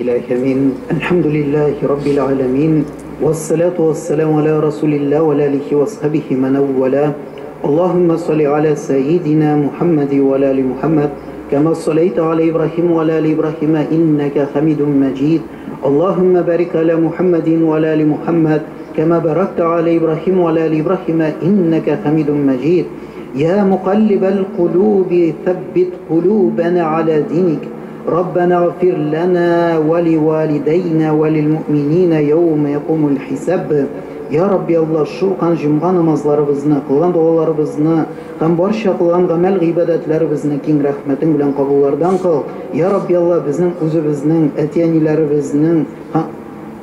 Илаһи. Әлхәмдүлилләһи раббил аламин. Вассалату вассаламу аля расулилла ва алихи ва асхабихи ман аввала. Аллаһумма салли аля саййидина Мухаммади ва аля али Мухаммад, кама саллайта аля Ибрахим ва аля али Ибрахим иннака хамидум маджид. Аллаһумма барик аля Мухаммадин ва аля али Мухаммад, кама баракта аля Ибрахим ва аля али Ибрахим иннака хамидум маджид. يا مقلب القلوب ثبت قلوبنا على دينك. ربنا اغفر لنا ولوالدينا وللمؤمنين يوم يقوم الحساب. Ya Rabbi Allah, шу кан җомга намазларыбызны, кылган дуаларыбызны һәм барча кылган гамәл гыйбадәтләребезне киң рәхмәтең белән кабуллардан кыл. Я Рабби Allah, безнең үзебезнең, әти-әниләребезнең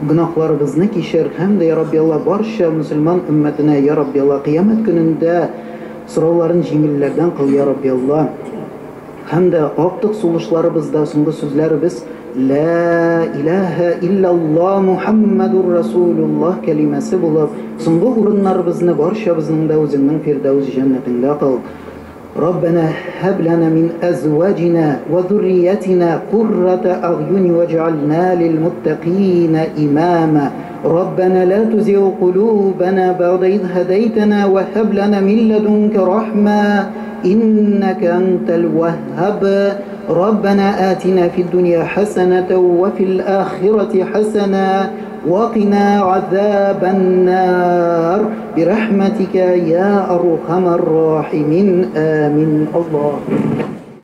гөнаһларыбызны кичер һәм дә, Я Рабби Allah, барча мөселман өммәтенә, Я Рабби Allah, кыямәт көнендә сорауларын җиңелләрдән кыл, Я Рабби Allah. Һәм дә актык сулышларыбызда соңгы сүзләребез Ла илаһа иллаллаһ Мухаммадур Расулуллаһ кәлимәсе булып, соңгы урыннарыбызны барчабызның да үзеңнең Фирдәүс җәннәтеңдә кыл. Раббана һаб лана мин азваҗина ва зурриятина куррата агъюни ваҗ'ална лил муттакина имама. ربنا لا تزغ قلوبنا بعد إذ هديتنا وهب لنا من لدنك رحمة إنك أنت الوهاب. ربنا آتنا في الدنيا حسنة وفي الآخرة حسنة وقنا عذاب النار برحمتك يا أرحم الراحمين. آمين. الله.